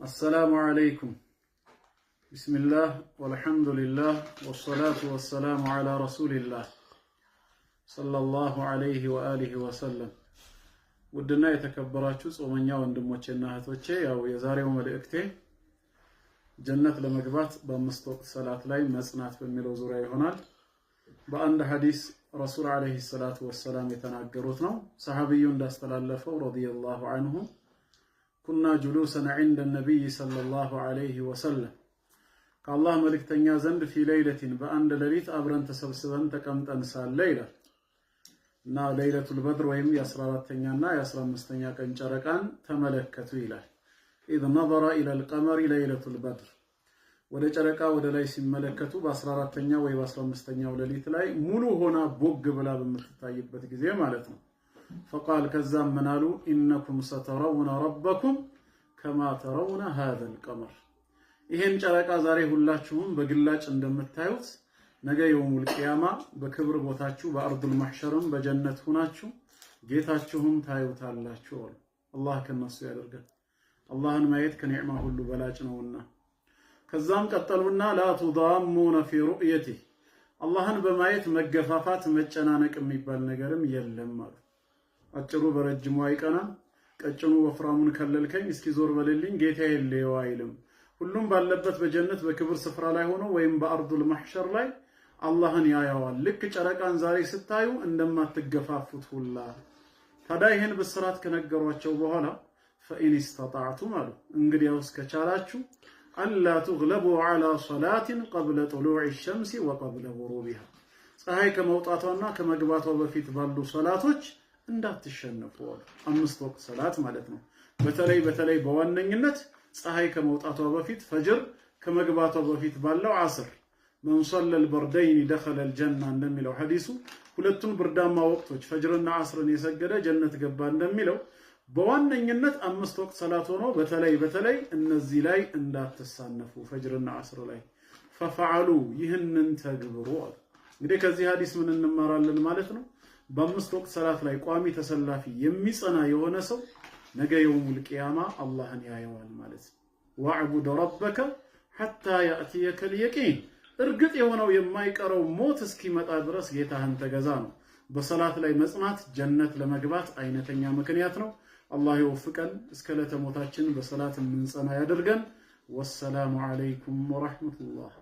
السلام عليكم። بسم الله والحمد لله والصلاة والسلام على رسول الله صلى الله عليه وآله وسلم። ውድና የተከበራችሁ ጾመኛ ወንድሞቼና እህቶቼ፣ ያው የዛሬው መልእክቴ ጀነት ለመግባት በአምስት ወቅት ሰላት ላይ መጽናት በሚለው ዙሪያ ይሆናል። በአንድ ሐዲስ ረሱል عليه الصلاة والسلام የተናገሩት ነው። ሰሐቢዩ እንዳስተላለፈው رضي الله عنه كنا جلوسا عند النبي صلى الله عليه وسلم፣ ከአላህ መልእክተኛ ዘንድ في ليلة በአንድ ሌሊት አብረን ተሰብስበን ተቀምጠን ሳለ ይላል እና ليلة البدر ወይም የ14ተኛና የ15ተኛ ቀን ጨረቃን ተመለከቱ ይላል። إذ نظر إلى القمر ليلة البدر፣ ወደ ጨረቃ ወደ ላይ ሲመለከቱ በ14ተኛ ወይ በ15ተኛው ሌሊት ላይ ሙሉ ሆና ቦግ ብላ በምትታይበት ጊዜ ማለት ነው። فقال፣ ከዛም ምናሉ? إنكم سترون ربكم كما ترون هذا القمر፣ ይሄን ጨረቃ ዛሬ ሁላችሁም በግላጭ እንደምታዩት ነገ يوم القيامة በክብር ቦታችሁ በ أرض المحشر ም በጀነት ሁናችሁ ጌታችሁን ታዩታላችሁ አሉ። አላህ ከነሱ ያደርገን። አላህን ማየት ከኒዕማ ሁሉ በላጭ ነውና። ከዛም ቀጠሉና لا تضامون في رؤيته፣ አላህን በማየት መገፋፋት መጨናነቅ የሚባል ነገርም የለም አሉ። አጭሩ በረጅሙ አይቀናም፣ ቀጭኑ ወፍራሙን ከለልከኝ እስኪ ዞር በልልኝ ጌታዬ ልየው አይልም። ሁሉም ባለበት በጀነት በክብር ስፍራ ላይ ሆኖ ወይም በ أرض المحشر ላይ አላህን ያየዋል። ልክ ጨረቃን ዛሬ ስታዩ እንደማትገፋፉት ሁላ። ታዲያ ይህን ብስራት ከነገሯቸው በኋላ فإن استطعتم አሉ፣ እንግዲያውስ ከቻላችሁ ألا تغلبوا على صلاة قبل طلوع الشمس وقبل غروبها፣ ፀሐይ ከመውጣቷና ከመግባቷ በፊት ባሉ ሰላቶች እንዳትሸነፉ አሉ። አምስት ወቅት ሰላት ማለት ነው። በተለይ በተለይ በዋነኝነት ፀሐይ ከመውጣቷ በፊት ፈጅር፣ ከመግባቷ በፊት ባለው ዓስር። من صلى البردين دخل الجنة እንደሚለው ሐዲሱ፣ ሁለቱን ብርዳማ ወቅቶች ፈጅርና ዓስርን የሰገደ ጀነት ገባ እንደሚለው፣ በዋነኝነት አምስት ወቅት ሰላት ሆኖ በተለይ በተለይ እነዚህ ላይ እንዳትሳነፉ፣ ፈጅርና ዓስር ላይ። فافعلوا፣ ይህንን ተግብሩ አሉ። እንግዲህ ከዚህ ሐዲስ ምን እንማራለን ማለት ነው? በአምስት ወቅት ሰላት ላይ ቋሚ ተሰላፊ የሚጸና የሆነ ሰው ነገ يوم القيامة አላህን ያየዋል ማለት ነው። واعبد ربك حتى يأتيك اليقين፣ እርግጥ የሆነው የማይቀረው ሞት እስኪመጣ ድረስ ጌታህን ተገዛ ነው። በሰላት ላይ መጽናት ጀነት ለመግባት አይነተኛ ምክንያት ነው። አላህ ይወፍቀን፣ እስከ ዕለተ ሞታችን በሰላት የምንጸና ያደርገን። والسلام عليكم ورحمة الله።